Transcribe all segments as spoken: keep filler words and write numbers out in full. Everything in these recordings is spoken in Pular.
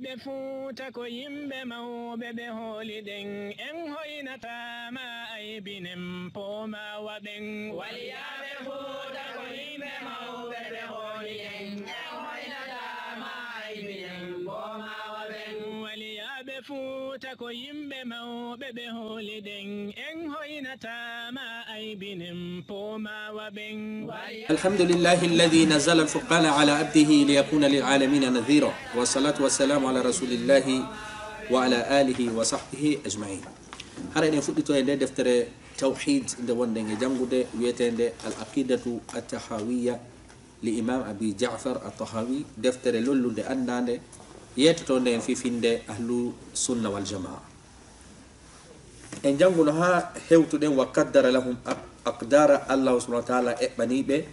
Ɓe Fuuta ko yimɓe mawɓe ɓe hooli ɗen, en hoynataa ma aybinen poomawa ɓen. Waliyaaɓe Fuuta ko yimɓe mawɓe ɓe hooli ɗen, en hoynataa ma aybinen poomawa ɓen. Waliyaaɓe Fuuta ko yimɓe mawɓe ɓe hooli ɗen, en hoynataa ma aybinen poomawa ɓen. الحمد لله الذي نزل الفرقان على عبده ليكون للعالمين نذيرا، والصلاة والسلام على رسول الله وعلى آله وصحبه أجمعين. Hara eɗen fuɗɗito e nde deftere tawhid nde wonɗen e janngude, wi'eteende Al Aqidatu At-Tahawiyya li Imam Abi Ja'far At-Tahawi, deftere lollunde anndaande, yeetotonde en fii finde Ahlu Sunna wal Jamaa. En jannguno haa hewtuɗen, "Wa qaddara lahum aq-, aqdara", Allahu subhanahu wa ta'ala eɓɓanii ɓe,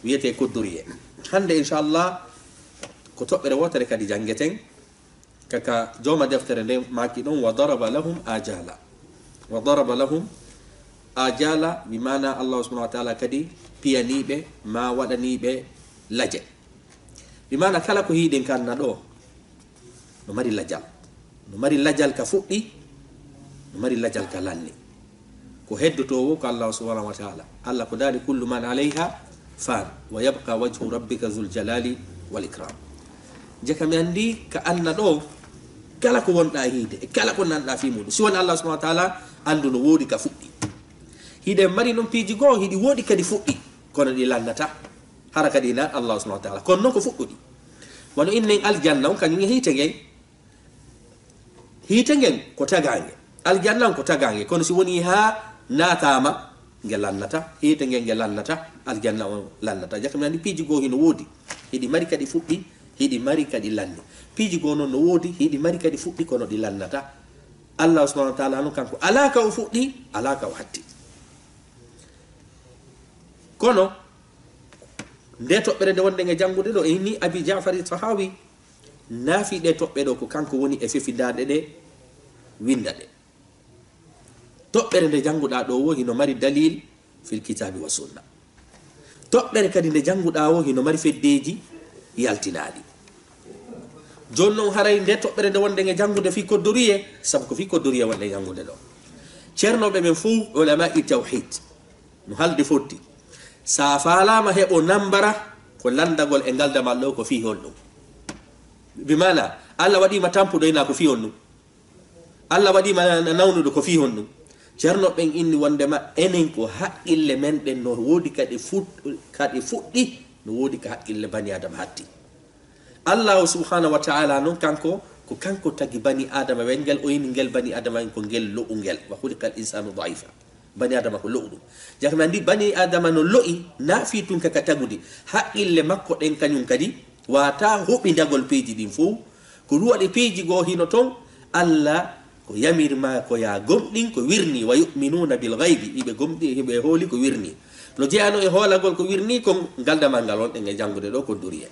wi'etee koddoriyee. Hannde, inchallah, ko toɓɓere wootere kadi janngeten, ka, ka jooma deftere nden maaki ɗon, "Wa daraba lahum ajala." "Wa daraba lahum ajala", bi maana Allahu subhanahu wa ta'ala kadi piyanii ɓe, ma waɗanii ɓe laje. Bi maana kala ko hiiɗen ka aduna ɗoo, no mari lajal. No mari lajal ka fuɗɗi, no mari lajal ka lanni. Ko heddotoo woo ko Allahu subhanahu wa ta'ala. Allah ko daali, "Kullu man alayha fan, wa yabqa wajhu rabbika dhul jalali wal ikram." Jaka mi anndi ka aduna ɗoo, kala ko wonɗaa hiide, e kala ko nanɗaa fii muuɗum, si woni Allahu subhanahu wa ta'ala anndu no woodi ka fuɗɗi. Hiɗen mari non piiji goo, hiɗi woodi kadi fuɗɗi, kono ɗi lannataa. Hara kadi na Allahu subhanahu wa ta'ala. Kono non ko fuɗɗuɗi. Wano innen aljanna on, kañum e hiite ngen. Hiite ngen ko tagaange. Aljanna on ko tagaange. Kono si woni haa naataama, nge lannata. Hiite ngen nge lannata. Aljanna on lannata. Jaka mi anndi piiji goo hino woodi. Hiɗi mari kadi fuɗɗi, hiɗi mari kadi lanni. Piiji goo non no woodi, hiɗi mari kadi fuɗɗi, kono ɗi lannata. Allahu subhanahu wa ta'ala non kanko alaa ka o fuɗɗi, alaa ka o hatti. Kono nde toɓɓere nde wonɗen e janngude ɗoo, e inni Abi Ja'far Tahawi, naafii ɗee toɓɓe ɗoo ko kanko woni e fefindaaɗe ɗe, winnda ɗe. Toɓɓere nde jannguɗaa ɗoo woo hino mari dalil fil kitaabi wa sunna. Toɓɓere kadi nde jannguɗaa woo hino mari feddeeji yaltinaaɗi. Jooni non haray nde toɓɓere nde wonɗen e janngude fii koddoriyee, sabu ko fii koddoriyee wonɗen e janngude ɗoo. Ceernooɓe men fow, ulama i tawhid, no haaldi fotti. Si a faalaama heɓo nambara, ko lanndagol e ngal damal ɗoo ko fii honɗum? Bi maana, Allah waɗii ma tampuɗo, ina ko fii honɗum? Allah waɗii ma na-, na-, nawnuɗo, ko fii honɗum? Ceerno ɓen inni wonndema enen ko haqqille men ɗen no woodi ka ɗe fuɗ-, ka ɗe fuɗɗi, no woodi ka haqqille bani Aadama hatti. Allahu subhanahu wa ta'ala non kanko, ko kanko tagi bani Aadama wen ngel, o inni ngel bani Aadama wen ko ngel lo'ungel. "Wa khuliqal insanu da'ifa." Bani Aadama ko lo'uɗo. Jaka mi anndi bani Aadama no lo'i, na fii tun ka ka tagudi. Haqqille makko ɗen kañum kadi waawataa huɓindagol piiji ɗin fow. Ko ɗum waɗi piiji goo hino ton, Allah ko yamiri ma ko yaa gomɗin ko wirnii, "Wa yu'minuna bil ghaybi", hiɓe gomɗi, hiɓe hooli ko wirnii. No jeyaano e hoolagol ko wirnii kon, ngal damal ngal wonɗen e janngude ɗoo ko duriye.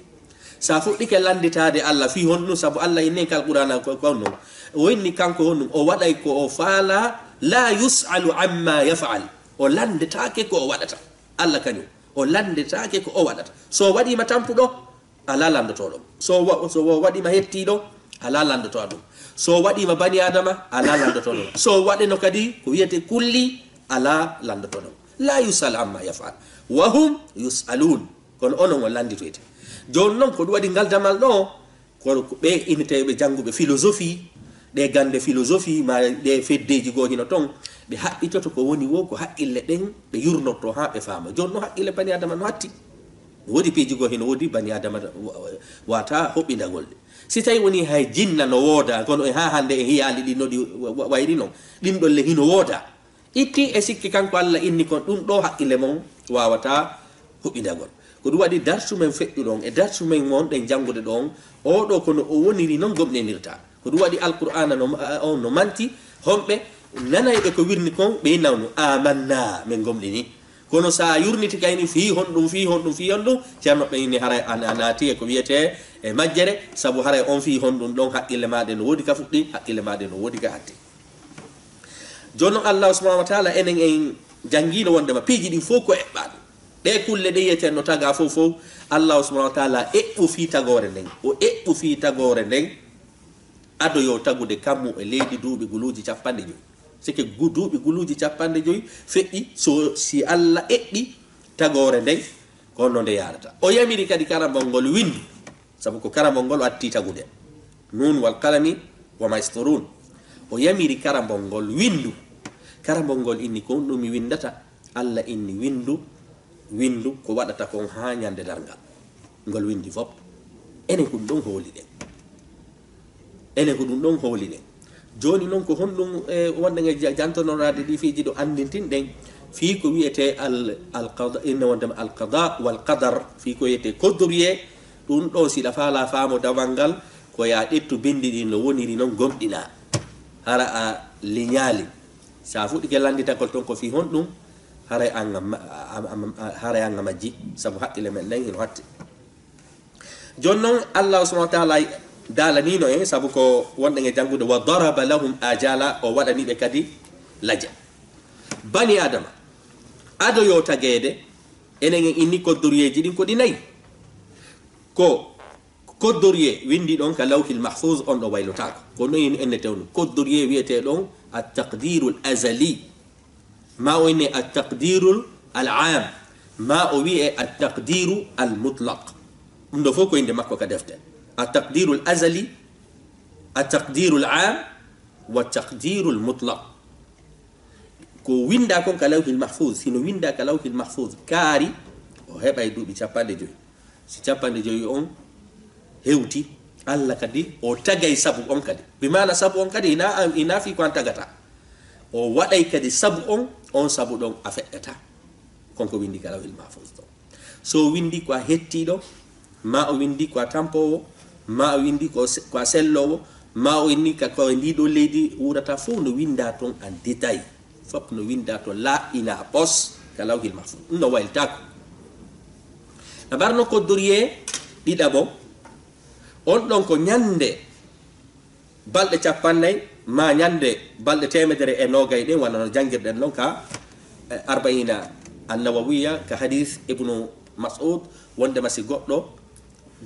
Si a fuɗɗike lannditaade Allah fii honɗum, sabu Allah inni e Alqur'aana ko, ko honɗum. O inni kanko honɗum, o waɗay ko o faalaa, "La yus'alu amma yaf'al." O lanndetaake ko o waɗata. Allah kañum, o lanndetaake ko o waɗata. So o waɗii ma tampuɗo, alaa lanndotooɗo. So wa-, so o waɗii ma hettiiɗo, alaa lanndotooɗo. So o waɗii ma bani Aadama, alaa lanndotooɗo. So o waɗeno kadi ko wi'etee kulli, alaa lanndotooɗo. "La yus'alu amma yaf'al. Wa hum yus'alun." Kono onon on lannditoyte. Jooni non, ko ɗum waɗi ngal damal ɗoo, ko, ko ɓee innetee ɓe jannguɓe philosophie, ɗee gannde philosophie, maa ɗee feddeeji goo hino ton, ɓe haɓɓitoto ko woni woo ko haqqille ɗen, ɓe yurnortoo haa ɓe faama. Jooni non, haqqille bani Aadama no hatti. No woodi piiji goo hino woodi bani Aadama wa-, wa-, waawataa hoɓɓindagol ɗe. Si tawii wonii hay jinna no woodaa, kono e haa hannde e hiyaali ɗin no ɗi wa-, wa-, wayri non, ɗin ɗon le hino woodaa. Itti e sikke kanko Allah inni kon, ɗum ɗoo haqqille mon waawataa huɓindagol. Ko ɗum waɗi darsu men feƴƴuɗo on e darsu men wonɗen janngude ɗo on, oo ɗoo ko no o woniri non gomɗinirta. Ko ɗum waɗi Alqur'aana no, on no manti, honɓe nanayɓe ko wirni kon, ɓe nawnu, "Aamanna, men gomɗini." Kono si a yurniti kayni fii honɗum, fii honɗum, fii honɗum, ceerno ɓe inni haray a, a naati e ko wiyetee e majjere, sabu haray on fii honɗum ɗon haqqille maa ɗe no woodi ka fuɗɗi, haqqille maa ɗe no woodi ka hatti. Jooni non, Allaahu subhaanahu wa ta'aala, enen en janngiino wonndema piiji ɗin fow ko eɓɓaaɗi. Ɗee kulle ɗe yi'eten no tagaa fow fow, Allahu subhanahu wa ta'ala eɓɓu fii tagoore nden. O eɓɓu fii tagoore nden. Ado yo tagude kammu e leydi duuɓi guluuji capanɗe joy. Sike gu-, duuɓi guluuji capanɗe joy feƴƴi so, si Alla eɓɓi tagoore nden, ko honno nde yaarata. O yamiri kadi karambol ngol windu, sabu ko karambol ngol o atti tagude. Nun wal qalami wa ma yasturun. O yamiri karambol ngol windu. Karambol ngol inni ko honɗum mi windata. Alla inni windu, windu ko waɗata kon haa ñande darngal. Ngol windi fop. Enen ko ɗum ɗon hooli ɗen. Enen ko ɗum ɗon hooli ɗen. Jooni non ko honɗum, e, wonɗen e ja-, jantonoraade ɗi fiiji ɗo anndintin ɗen. Fii ko wi'etee al, al qada, inna wondema al qada wal qadar, fii ko wi'etee koddoruye, ɗum ɗo si ɗa faalaa faamu damal ngal, ko yaa ƴettu binndi ɗin no woniri non gomɗinaa. Hara a liñaali. Sa fuɗɗike lannditagol ton ko fii honɗum, haray an a ma-, a, a, a, haray an a majji, sabu haqqille men ɗen hino hatti. Jooni non, Allahu subhanahu wa ta'ala daalaniino en, sabu ko wonɗen e janngude, "Wa daraba lahum ajala", o waɗani ɓe kadi lajal. Bani Adama, ado yo tageede, enen en inni koddoruyeeji ɗin ko ɗi nayi. Ko koddoruye winndi ɗon ka Lawhil Mahfuz, on ɗo waylotaako. Ko non en ennete on. Koddoruye wi'etee ɗon at-taqdirul azali. Ma o inne at-taqdirul al-am. Ma o wi'e at-taqdiru al-mutlaq. Ɗum ɗo fof ko innde makko ka defte. At-taqdirul azali, at-taqdirul am, wa taqdirul mutlaq. Ko winndaa kon ka Lawhil Mahfuz, si no winndaa ka Lawhil Mahfuz kaari, o heɓay duuɓi capanɗe joy. Si capanɗe joy on hewti, Alla kadi o tagay sabu on kadi. Bi maana sabu on kadi, ina, ina fii ko an tagata. O waɗay kadi sabu on, on sabu ɗon a feƴƴata. Kon ko winndi ka Lawhil Mahfuz ɗon. So winndi ko a hettiiɗo, ma o winndi ko a tampoowo, ma o winndi ko se-, ko a selloowo, ma o winndi ka ko e ndii ɗoo leydi wuurata, fof no winndaa ton en détail. Fof no winndaa ton laaɓinaa ɓos ka Lawhil Mahfuz. Ɗum no waylitaako. Abar no koddoruye ɗiɗaɓo, on ɗon ko ñannde balɗe capannay, ma ñande balɗe teemedere e noogay ɗen, wano no janngirɗen non ka, eh, Arba'iina An-Nawawiyya, ka hadiis Ibnu Mas'ud, wondema si goɗɗo,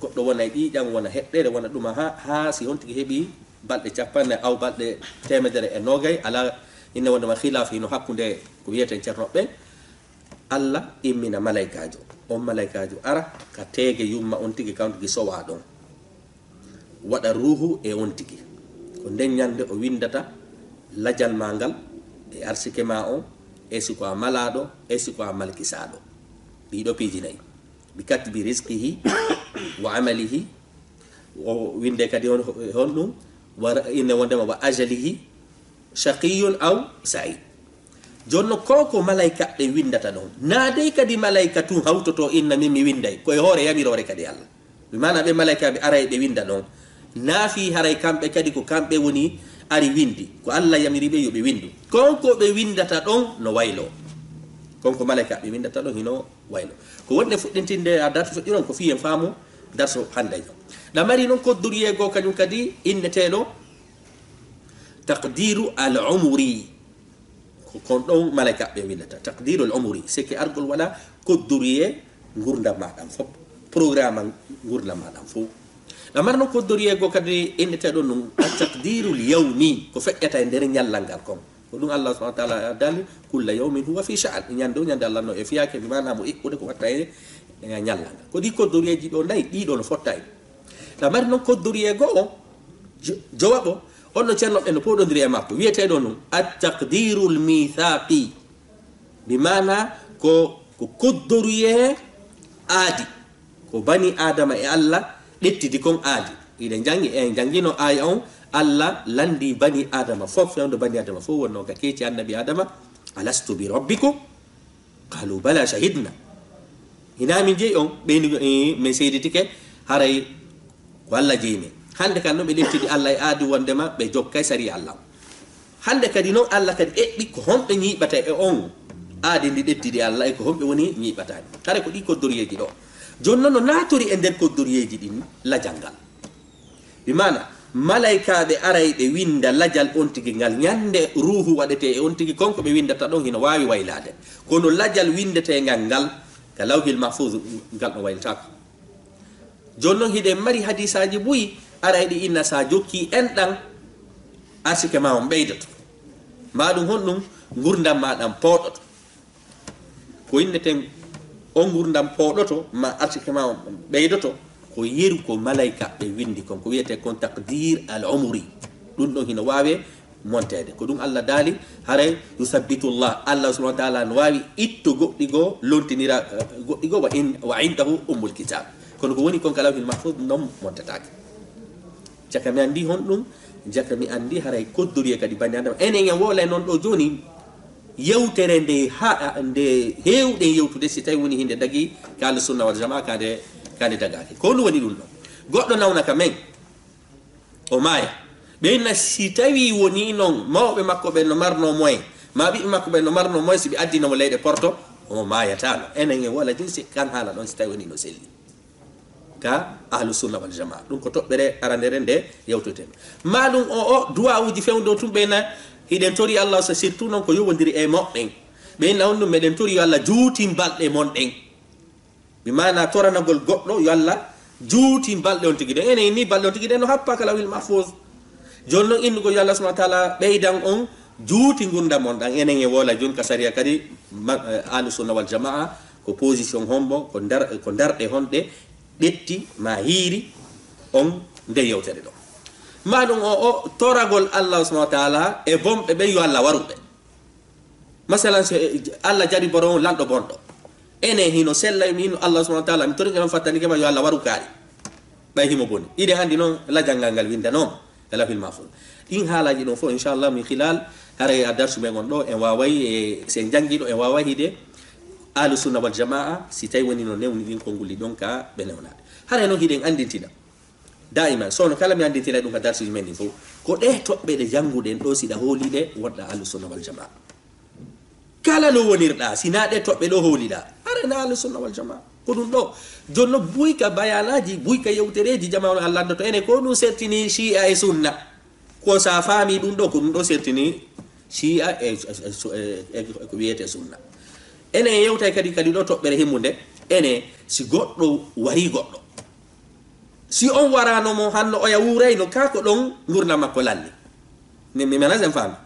goɗɗo wona e ƴiiƴan, wona heɗɗere, wona ɗuma ha, ha si on tigi heɓi balɗe capannay aw balɗe teemedere e noogay, ala inne wondema khilaf hino hakkunde ko wiyeten cernoɓe ɓen, Alla immina malaykaajo. On malaykaajo ara ka teege yumma on tigi, kan tigi sowaa ɗon. Waɗa ruuhu e on tigi. Ko nden ñande o winndata lajal maa ngal, e arsike maa on, e si ko a malaaɗo, e si ko a malkisaaɗo. Ɗii ɗoo piiji nayi. Bi katbi rizqihi wa amalihi. O winnde kadi on, honɗum? Wa, inne wondema wa ajalihi. Shaqiyyun aw sa'id. Jooni non, ko ko malaykaaɓe winndata ɗon. Naa dey kadi malayka tun hawtoto inna min mi winnday. Ko e hoore yamiroore kadi Alla. Bi maana ɓe malaykaaɓe aray ɓe winnda ɗon. Naa fii haray kamɓe kadi ko kamɓe woni ari winndi. Ko Alla yamiri ɓe yo ɓe winndu. Kon ko ɓe winndata ɗon no wayloo. Kon ko malaykaaɓe winndata ɗon hino wayloo. Ko wonde fuɗɗintinde a darsu feƴƴuron ko fii en faamu darsu hannde on. Ɗa mari non koddoruye goo kañum kadi inneteeɗo taqdiru al umuri. Ko kon ɗon malaykaaɓe windata. Taqdiru al umuri. C'est que argol wala koddoruye ngurndan maa ɗan fof. Programme ngurndan maa ɗan fof. Ɗa mari non koddoruye goo kadi inneteeɗo nun at taqdiru al yawmi. Ko feƴƴata e nder ñallal ngal kon. Ko ɗum Allah subhanahu wa ta'ala daali, "Kulla yawmin huwa fi sha'an." Ñande o ñande Allah no e fiyaake, bi maana mo eɓɓude ko watta e, e ñallal ngal. Ko ɗi koddoruyeeji ɗo nayi, ɗiɗo no fotta en. Ɗa mari non koddoruye go'o, jo-, jowaɓo, on no ceerno ɓe no pooɗondiri e makko. Wiyeteeɗo non, at-taqdirul mithaqi. Bi maana ko, ko koddoruye aadi. Ko bani Aadama e Alla ɗettidi kon aadi. Hiɗen jangi, en jangino aaya on, Alla landi bani Aadama fof, fewndo bani Aadama fof wonno ka keeci annabi Aadama, "Alastu bi rabbikum?" Qalu, "Bala, shahidna." Hinaa min jeyi on? Ɓe ni, "Eh, min seeditike, haray ko Alla jeyi min." Hande kan no ɓe ɗettidi Alla e aadi wondema ɓe jokkay sariya Alla on. Hande kadi non Alla kadi eɓɓi ko honɓe ñiiɓata e on aadi ndi ɗettidi Alla e ko honɓe woni ñiiɓataani. Hare ko ɗi koddoruyeeji ɗo. Jooni non no naatori e nder koddoruyeeji ɗin lajal ngal. Bi maana, malaykaaɓe aray ɓe winda lajal on tigi ngal. Ñande ruuhu waɗetee e on tigi, kon ko ɓe windata ɗon hino waawi waylaade. Kono lajal windetengal ngal, ka Lawhil Mahfuz, ngal no waylataako. Jooni non hiɗen mari hadiisaaji buy, aray ɗi inna si a jokkii enɗan, arsike maa on ɓeydoto. Maa ɗun honɗun? Ngurndan maa ɗan pooɗoto. Ko inneten on ngurndan pooɗoto, maa arsike maa on ɓeydoto, ko yeru ko malaykaaɓe windi kon, ko wi'etee kon taqdir al umuri. Ɗun ɗon hino waawee monteede. Ko ɗun Allah daali, haray yusabbitullah, Allah subhanahu wa ta'ala no waawi itto goɗɗi goo, lontinira, eh, goɗɗi goo, wa in-, wa indahu ummul kitab. Kono ko woni kon ka lawhil mahfuz non montetaake. Jaka mi anndi honɗun, jaka mi anndi haray koddoriyee kadi bani Adama. Enen en wowlay non ɗoo jooni yewtere nde ha-, nde heewɗen yewtude si tawi woni hinde dagii ka Ahlu Sunna wal Jamaa, ka nde, ka nde dagaaki. Ko honɗun woni ɗun ɗon? Goɗɗo nawna ka men, o maaya. Ɓe inna si tawii wonii non mawɓe makko ɓen no marnoo moyen, maa ɓiɓɓe makko ɓen no marnoo moyen, si ɓe addino mo leyɗe Porto, o maayataano. Enen en wala jinsi kan haala ɗon si tawii wonii no selli. Ka Ahlu Sunna wal Jamaa. Ɗun ko toɓɓere arandere nde yewtoten. Maa ɗun o, o duwa'uuji fewndo tun ɓe inna hiɗen tori Allah, so surtout non ko yowondiri e moɓɓen. Ɓe inna on ɗun meɗen tori yo Allah juutin balɗe mon ɗen. Bi maana toranagol goɗɗo yo Allah juutin balɗe on tigi ɗen. Enen ni balɗe on tigi ɗen no happaa ka lawhil mahfuz. Jooni non innugol yo Allah subhanahu wa ta'ala ɓeydan on juuti ngurndan mon ɗan. Enen e wowla jooni ka sariya kadi ma-, eh, Ahlu Sunna wal Jamaa ko position hombo, ko ndar-, ko ndarɗe honɗe ɗetti maa hiiri on nde yewtere ɗo. Maa ɗun o, o toragol Allah subhanahu wa ta'ala e bonɓe ɓen yo Allah waru ɓe. Masalan, so, eh, Allah jariboro on lanɗo bonɗo. Enen hino sella, mi innu Allah subhanahu wa ta'ala, mi torike ma, fattanike ma, yo Allah waru kaari. Ɓay himo boni. Hiɗen anndi non lajal ngal ngal winndanooma e lawhil mahfuz. Ɗin haalaaji ɗon fof, inchallah, min khilal, haray a darsu men on ɗo, en waaway, e, si en janngii ɗo, en waaway hiɗe Ahlu Sunna wal Jamaa, si tawi woni no newni ɗin konnguli ɗon ka ɓe newnaade. Haray non hiɗen anndintina. Daiman, so no kala mi anndintinay ɗum ka darsuuji men ɗin fof, ko ɗee toɓɓe ɗe jannguɗen ɗoo, si ɗa hoolii ɗe, wonɗa Ahlu Sunna wal Jamaa. Kala no wonirɗaa, si naa ɗee toɓɓe ɗoo hooliɗaa, haray na Ahlu Sunna wal Jamaa. Ko ɗum ɗoo. Jooni no buy ka bayaanaaji, buy ka yewtereeji, jamaa on a lanndoto ene ko ɗum sertini Shi'a e Sunna. Ko so a faamii ɗum ɗoo, ko ɗum ɗoo sertini Shi'a e, e, e, e, e ko wiyetee Sunna. Ene yewtay kadi, kadi ɗoo toɓɓere himmunde, ene si goɗɗo warii goɗɗo. Si on waraano mo hanno oya wuurayno, kaa ko ɗon ngurndan makko lalli. Mi, mi, mi alaa sen faami.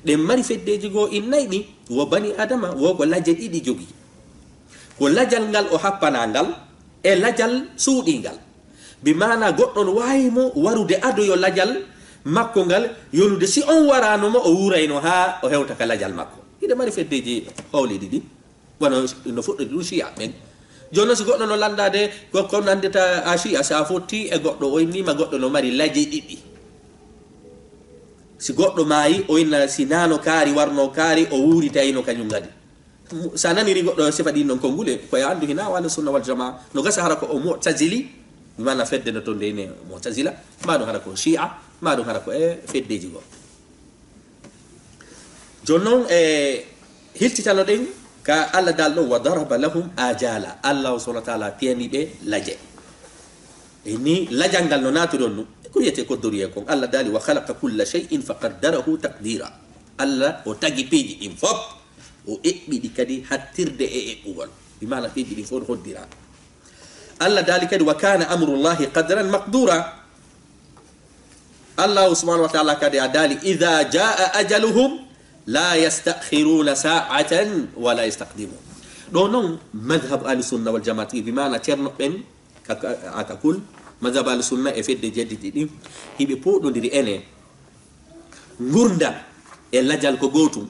Ɗen mari feddeeji goo innay ɗi, wo bani Adama, wo ko laje ɗiɗi jogii. Ko lajal ngal o happanaa ngal, e lajal suuɗiingal. Bi maanaa goɗɗo no waawi mo warude ado yo lajal makko ngal yonude. Si on waraano mo, o wuurayno haa o hewta ka lajal makko. Hiɗe mari feddeeji howliiɗi ɗi. Wano no fuɗɗori ɗum Shi'a ɓen. Jooni non, si goɗɗo no lanndaade ko, ko nanndita a Shi'a, si a fotti e goɗɗo, o innii ma goɗɗo no mari laje ɗiɗi. Si goɗɗo maayi, o inna si naano kaari, warno kaari, o wuuri tawino kañum ngadi. Sa naniri goɗɗo sifa ɗin non konngule, ko e anndu hinaa Ahlu Sunna wal Jamaa, no gasa hara ko o Mu'tazili, bi maana fedde no ton nde ine Mu'tazila, maa ɗum hara ko Shi'a, maa ɗum hara ko e feddeeji goo. Jooni non, e, hiltitano ɗen ka Allah daal ɗon, "Wa daraba lahum ajala." Allah subhanahu wa ta'ala piyani ɓe laje. E ni lajal ngal no naatiri on ɗum, ko wiyetee ko doriyee kon. Allah daali, "Wa khalaqa kulla shay'in fa qaddarahu taqdira." Allah o tagi piiji ɗin fof, o eɓɓi ɗi kadi hattirde e eɓɓugol. Bi maana piiji ɗin fof no hoddira. Allah daali kadi, "Wa kana amrullahi qadran maqdura." Allahu subhanahu wa ta'ala kadi a daali, "Idha jaa ajaluhum la yastakhiruna sa'atan wa la yastaqdimun." Ɗo non, madhhab ahli sunna wal jama'a tigi, bi maana ceerno ɓen, ka, ka, ka kul, madhhab ahli sunna e fedde jedditi ɗin, hiɓe poɗondiri ene. Ngurndan e lajal ko gootum.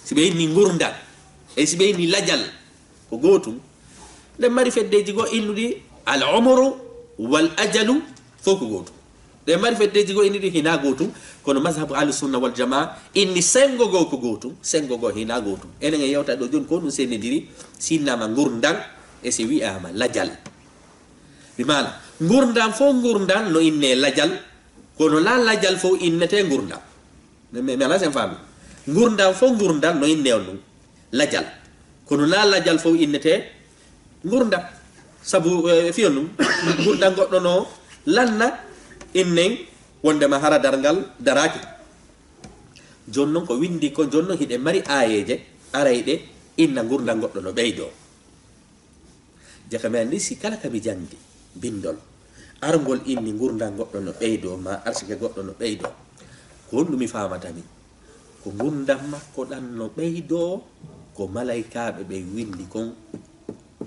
Si ɓe inni ngurndan, e si ɓe inni lajal, ko gootum. Ɗen mari feddeeji goo innuɗi al umru wal ajalu, fof ko gootum. Ɗen mari feddeeji goo innuɗi hinaa gootum, kono mazhabu ahlu sunna wal jamaa inni sengo goo ko gootum, sengo goo hinaa gootum. Enen en yewta ɗo jooni ko ɗum sendindiri, si innama ngurndan e si wi'ama lajal. Bi maana, ngurndan fof ngurndan no inne lajal, kono na lajal fof innete ngurndan. Mi, mi, mi alaa sen faami. Ngurndan fof ngurndan no inne on ɗum. Lajal. Kono na lajal fof innete ngurndan. Sabu, eh, fiyon ɗum, ngurndan goɗɗo no lanna innen wondema hara darngal daraaki. Jooni non ko winndi ko, jooni non hiɗe mari aayeeje arayɗe inna ngurndan goɗɗo no ɓeydoo. Jaka mi anndi si kala ka mi janngi binndol, Argol inni ngurndan goɗɗo no ɓeydoo, maa arsike goɗɗo no ɓeydoo, ko honɗum mi faamata min? Ko ngurndan makko ɗan no ɓeydoo, ko malaykaaɓe ɓen winndi kon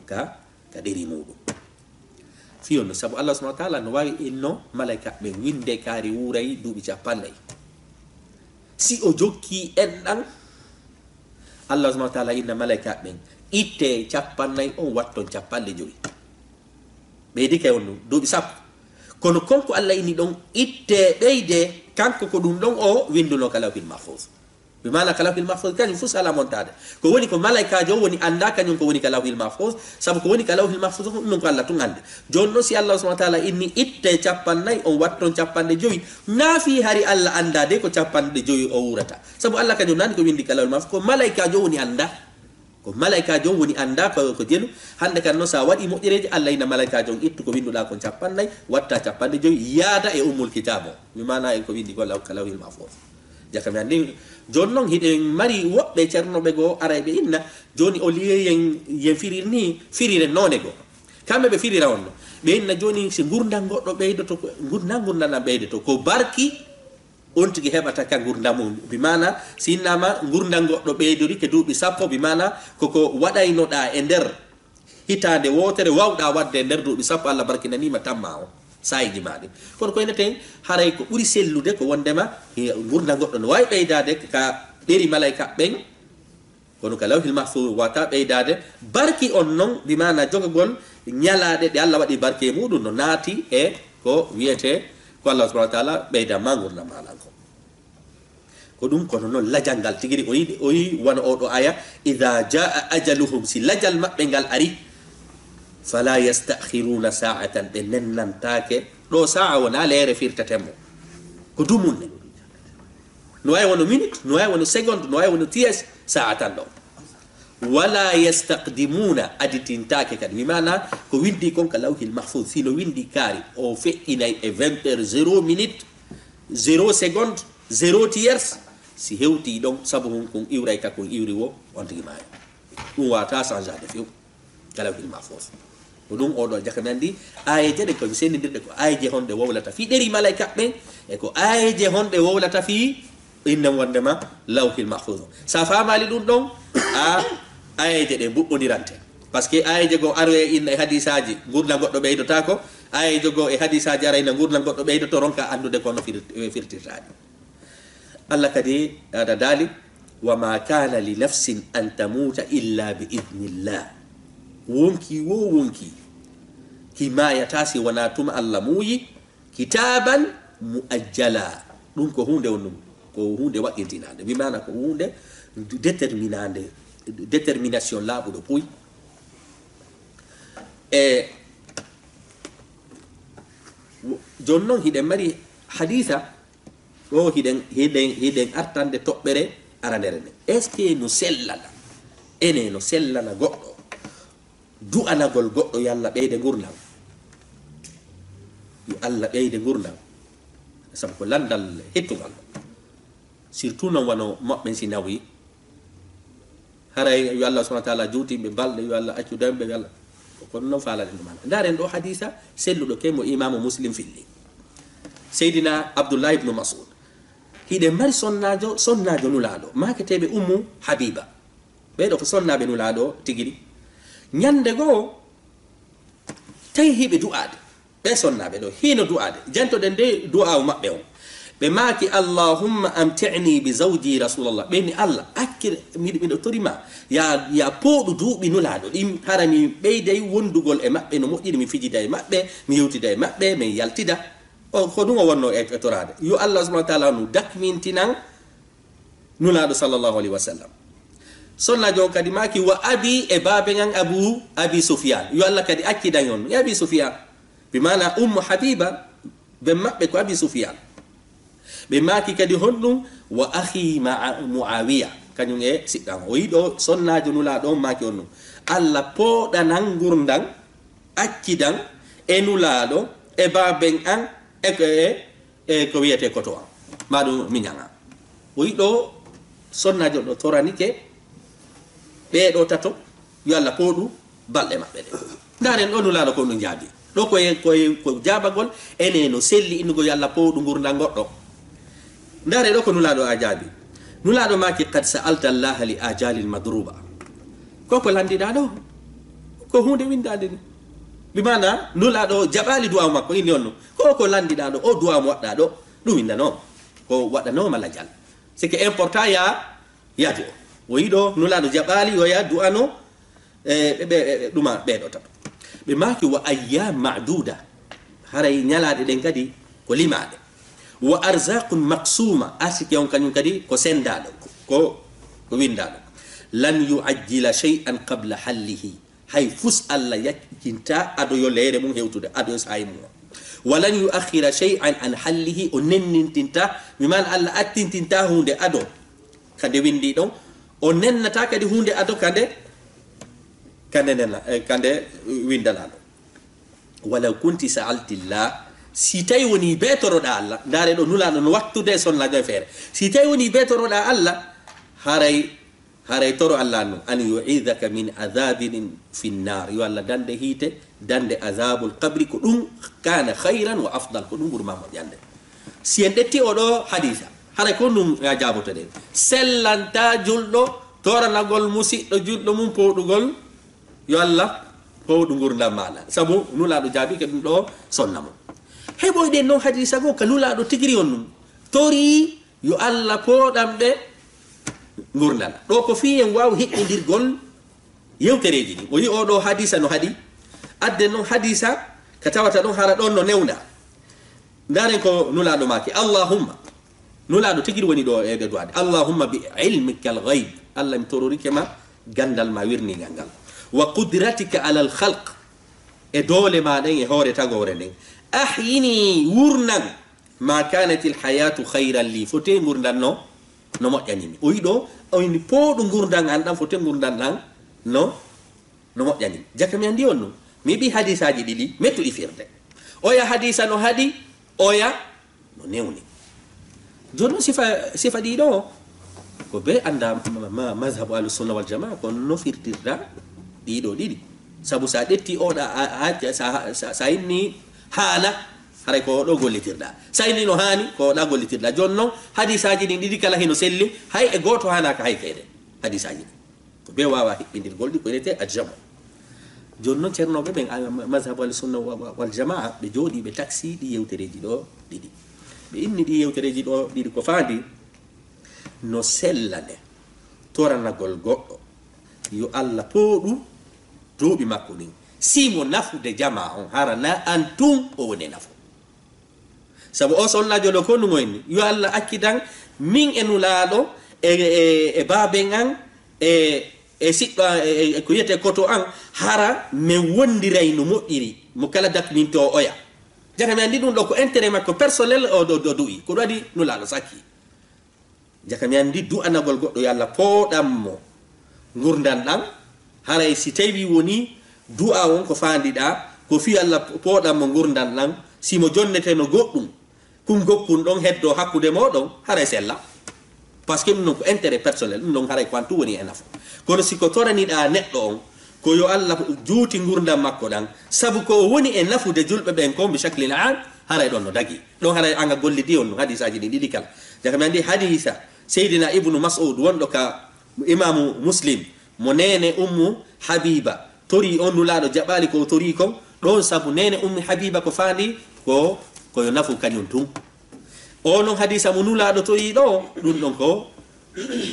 ka, ka ɗeri muuɗum. Fii on no, sabu Allah subhanahu wa ta'ala no waawi inno malaykaaɓe ɓen winnde kaari wuuray duuɓi cappanɗe nayi. Si o jokkii enɗan, Allah subhanahu wa ta'ala inna malaykaaɓe ɓen, "Ittee cappanɗe nayi on, watton cappanɗe jowi." Ɓeydike on ɗum, duuɓi sappo. Kono kon ko Allah inni ɗon, "Ittee ɓeydee," kanko ko ɗum ɗon o winndunoo ka Lawhil Mahfuz. Bi maana ka Lawhil Mahfuz kañum fuu salaa montaade. Ko woni ko malaykaajo on woni anndaa kañum ko woni ka Lawhil Mahfuz, sabu ko woni ka Lawhil Mahfuz on, ɗum ɗon ko Allah tun anndi. Jooni non si Allah subhanahu wa ta'ala inni, "Ittee cappanɗe nayi on, watton cappanɗe jowi," naa fii hari Allah anndaa de ko cappanɗe jowi o wuurata. Sabu Allah kañum nani ko winndi ka Lawhil Mahfuz, ko malaykaajo on woni anndaa. Ko malaykaajo on woni anndaa ko, ko jelu. Hannde kan non, si a waɗii moƴƴereeji, Allah inna malaykaajo on, "Ittu ko winnduɗaa kon cappanɗe nayi, wattaa cappanɗe jowi, yaada e Ummul Kitaab on." Mi maana e ko winndi ko law-, ka Lawhil Mahfuz. Jaka mi anndi, jooni non hiɗen mari woɓɓe ceernooɓe goo aray ɓe inna, jooni au lieu yen, yen firir nii, firiren noone goo. Kamɓe ɓe firira on no. Ɓe inna jooni si ngurndan goɗɗo ɓeydoto, ko, ngurndan, ngurndan ɗan ɓeydoto. Ko barki on tigi heɓata ka ngurndan mun. Bi maana, si innaama ngurndan goɗɗo ɓeydori ke duuɓi sappo, bi maana, ko ko waɗaynoɗaa e nder hitaande wootere, waawɗaa waɗde e nder duuɓi sappo, Allah barkinanii ma tammaa on, saa'iiji maa ɗin. Kono ko inneten, haray ko ɓuri sellude ko wonndema, eh, ngurndan goɗɗo no waawi ɓeydaade ka ɗeri malaykaaɓe ɓen, kono ka Lawhil Mahfuz waawataa ɓeydaade. Barki on non, bi maana jogagol ñalaaɗe ɗe Allah waɗi barke e muuɗum, no naati e ko wi'etee ko Allah subhanahu wa ta'ala ɓeydan ma ngurndan maa lan kon. Ko ɗum, kono non lajal ngal tigi ri, o yiɗi, o yi'i wano oo ɗoo aaya, "Idha jaa ajaluhum," si lajal maɓɓe ngal ari, "fala yasta'khiruna sa'atan," ɓe nennantaake. Ɗoo saa'a wonaa leere firteten mo. Ko dumunne. No waawi wano minute, no waawi wano seconde, no waawi wano tiers, saa'a tan ɗoo. "Wala yastaqdimuna," aditintaake kadi. Mi maana ko winndi kon ka Lawhil Mahfuz, si no winndi kaari, o feƴƴinay e vingt heures, zéro minute, zéro seconde, zéro tiers, si hewtii ɗon, sabu hun kun iwray ka kun iwri woo, on tigi maayo. Ɗum waawataa changeade few. Ka Lawhil Mahfuz. Ko ɗum oo ɗoo jaka mi anndi, aayeeje ɗen ko sendindirɗe, ko aayeeje honɗe wowlata fii ɗeri malaykaaɓe ɓen, e ko aayeeje honɗe wowlata fii inna wonndema Lawhil Mahfuz. Si a faamaali ɗum ɗon, a, aayeeje ɗen buɓɓondirante. Parce que aayeeje goo aroyay inna e hadiisaaji ngurndan goɗɗo ɓeydotaako, aayeeje goo e hadiisaaji arayna ngurndan goɗɗo ɓeydoto, ronka anndude ko no fir-, firtirtaa ɗi. Allah kadi aɗa daali, "Wa ma kana li nafsin an tamuta illa bi idnillah." Wonkii woo wonkii, ki maayataa si wonaa tuma Allah muuyi, kitaban muajjala. Ɗum ko huunde on ɗum, ko huunde waɗɗintinaande. Bi maana ko huunde determinaande, détermination laaɓuɗo puy. E wo-, jooni non hiɗen mari hadiisa, ɗoo hiɗen, hiɗen, hiɗen artande toɓɓere aranere nden. Est-ce que no sellana? Ene no sellana goɗɗo du'anagol goɗɗo yo Allah ɓeyde ngurndan? Yo Allah ɓeyde ngurndan. Sabu ko lanndal hettungal. Surtout non wano moɓɓen si nawii. Haray yo Allah subhanahu wa ta'ala juutimɓe balɗe, yo Allah accu dayɓe, yo Allah. Ko non faalaɗen ɗum. Ndaaren ɗoo hadiisa selluɗo ke mo Imaamu Muslim filli. Seydina Abdullah ibnu Mas'ud. Hiɗen mari sonnaajo, sonnaajo Nulaaɗo, maaketeeɓe Ummu Habiba. Ɓee ɗoo ko sonnaaɓe Nulaaɗo tigi ɗi. Ñannde goo, tawi hiɓe du'aade. Ɓee sonnaaɓe ɗoo, hino du'aade. Jantoɗen de du'aawu maɓɓe on. Ɓe maaki, "Allahumma amti'ni bi zawji Rasulallah." Ɓe ni, "Allah, accir, miɗo, miɗo tori ma, ya, ya pooɗu duuɓi Nulaaɗo ɗin, hara mi ɓeyday wondugol e maɓɓe no moƴƴiri, mi fijida e maɓɓe, mi yewtida e maɓɓe, min yaltida." O, ko ɗum o wonno e, e toraade. Yo Allah subhanahu wa ta'ala no dakmintinan Nulaaɗo sallallahu alayhi wa sallam. Sonnaajo on kadi maaki, "Wa abi," e baaben an Abu, Abi Sufyan. Yo Allah kadi accidan on e Abi Sufyan. Bi maana Ummu Habiba, ben maɓɓe ko Abi Sufyan. Ɓe maaki kadi honɗum? "Wa akhi Ma'a-, Muawiya." Kañum e siɗɗan. O yiɗo sonnaajo Nulaaɗo on maaki honɗum? "Allah pooɗanan ngurndan, accidan e Nulaaɗo, e baaben an, e ko, e e ko wi'etee koto an, maa ɗum miñan an." O yiɗo sonnaajo ɗo toranike ɓee ɗoo tato, yo Allah pooɗu balɗe maɓɓe ɗe. Ndaaren ɗoo Nulaaɗo ko ɗum jaabi. Ɗo ko e, ko e, ko jaabagol, ene no selli innugol yo Allah powɗu ngurndan goɗɗo. Ndaare ɗo ko Nulaaɗo a jaabi. Nulaaɗo maaki, "Qad sa'alta Allaha li ajalil madruba." Ko ko landiɗaa ɗo, ko huunde windaande ni. Bi maana, Nulaaɗo jaɓaali du'aawu makko, inni on no. Ko ko landiɗaa ɗo, o du'aawu mo waɗɗaa ɗo, ɗum windanoo. Ko waɗanoo ma lajal. C'est que important ya, ya du'o. O yiɗo, Nulaaɗo jaɓaali, yo ya du'ano, e, ɓe, ɓe, ɓe, ɗuma ɓee ɗo tato. Ɓe maaki, "Wa ayyam ma'duda." Haray ñalaaɗe ɗen kadi ko limaaɗe. "Wa arzaqun maqsuma." Arsike on kañum kadi ko sendaaɗo, ko, ko windaaɗo. "Lan yu'ajjila shay'an qabla hallihi." Hay fus Allah yaccinta ado yo leere mum hewtude, ado yo saayi mum o. "Wa lan yu'akhkhira shay'an an hallihi." O nennintinta, mi man Allah attintinta huunde ado ka nde windi ɗon. O nennata kadi huunde ado ka nde, ka nde nena, eh, ka nde windanaa ɗon. "Walaw kunti sa'altillah." Si tawi woni betoroɗaa Allah, ndaare ɗo Nulaaɗo no wattude sonnaajo e feere. Si tawi woni betoroɗaa Allah, haray, haray toro Allah no, "an yu'idhaka min adhabin finnar." Yo Allah dande hiite, dande azabul qabri, ko ɗum kana khayran wa afdal, ko ɗum ɓuri ma moƴƴande. Si en ƴetti oo ɗoo hadiisa, haray ko ɗum ya jaabotoɗen. Sellanta julɗo, toranagol musiɗɗo julɗo mum powɗugol, yo Allah powɗu ngurndan maaɗa. Sabu Nulaaɗo jaabike ɗum ɗoo sonna mum. Heɓoyɗen non hadiisa goo ka Nulaaɗo tigiri on ɗum. Torii yo Allah pooɗan ɓe ngurndan. Ɗoo ko fii en waawu hiɓɓindirgol yewtereeji ɗin. O yi'i oo ɗoo hadiisa no haɗi. Adden non hadiisa ka tawata ɗon hara ɗon no newnda. Ndaaren ko Nulaaɗo maaki, "Allahumma." Nulaaɗo tigiri woni ɗoo e ɓe du'aade. "Allahumma bi ilmika al-ghayb." Allah, mi tororike ma ganndal ma wirningal ngal. "Wa qudratika ala al-khalq." E doole ma ɗen e hoore tagoore nden. "Ahyini," wurnan. "Ma kanat al-hayatu khayran li." Fotee ngurndan no, no moƴƴani mi. O yiɗo, o inni pooɗu ngurndan an ɗan, fotee ngurndan ɗan no, no moƴƴani mi. Jaka mi anndi on no. Mi yiɗi hadiisaaji ɗiɗi, mettuɗi firde. Oya hadiisa no haɗi, oya no newni. Jooni non sifa, sifa ɗiɗo o, ko be annda ma, ma, mazhabu ahlu sunna wal jamaa, ko no firtirta ɗiɗo ɗiɗi. Sabu sa ƴetti oɗa, a, a, sa, sa, sa inni haana, haray ko oɗo gollitirɗa. Sa inni no haani, ko oɗa gollitirɗa. Jooni non, hadiisaaji ɗin ɗiɗi kala hino selli, hay e gooto haanaaka hay feere. Hadiisaaji ɗin. Ko ɓe waawa hiɓɓindirgol ɗi, ko wiyetee aljamu. Jooni non, ceernooɓe ɓen, a, ma-, mazhabu al sunna wa-, wa-, wal jamaa, ɓe jooɗii, ɓe taksii ɗi yewtereeji ɗoo ɗiɗi. Ɓe inni ɗi yewtereeji ɗoo ɗiɗi ko faandi no sellane toranagol goɗɗo, yo Alla pooɗu duuɓi makko ɗin. Si mo nafude jamaa on, hara na an tun o woni e nafu. Sabu o sonnaajo ɗoo ko ɗun o inni, "Yo Alla accitan min e Nulaaɗo e, e, e baaben an e, e siɗɗo an, e, e, e ko wiyetee koto an, hara men wondiray no moƴƴiri, mo kala dakmintoo oya." Jaka mi anndi ɗun ɗoo ko intérêt makko personnel o, o, o du'ii. Ko ɗun waɗi Nulaaɗo sakki. Jaka mi anndi du'anagol goɗɗo yo Alla pooɗan mo ngurndan ɗan, haray si tawii wonii du'a on ko faandiɗaa, ko fii Alla pooɗan mo ngurndan ɗan, si mo jonneteno goɗɗun, kun gokkun ɗon heddoo hakkunde mooɗon, haray sella. Parce que ɗun ɗon ko intérêt personnel, ɗun ɗon haray ko an tun woni e nafu. Kono si ko toraniɗaa neɗɗo on, ko yo Alla juuti ngurndan makko ɗan, sabu ko o woni e nafude julɓe ɓen kon, bi shaklin am, haray ɗon no dagii. Ɗon haray an a gollidii on no hadiisaaji ɗin ɗiɗi kala. Jaka mi anndi hadiisa Seydina Ibnu Mas'ud wonɗo ka Imaamu Muslim, mo neene Ummu Habiiba torii on, Nulaaɗo jaɓaali ko o torii kon, ɗon sabu neene Ummu Habiiba ko faandi ko, ko yo nafu kañun tun. O non hadiisa mo Nulaaɗo torii ɗoo, ɗun ɗon ko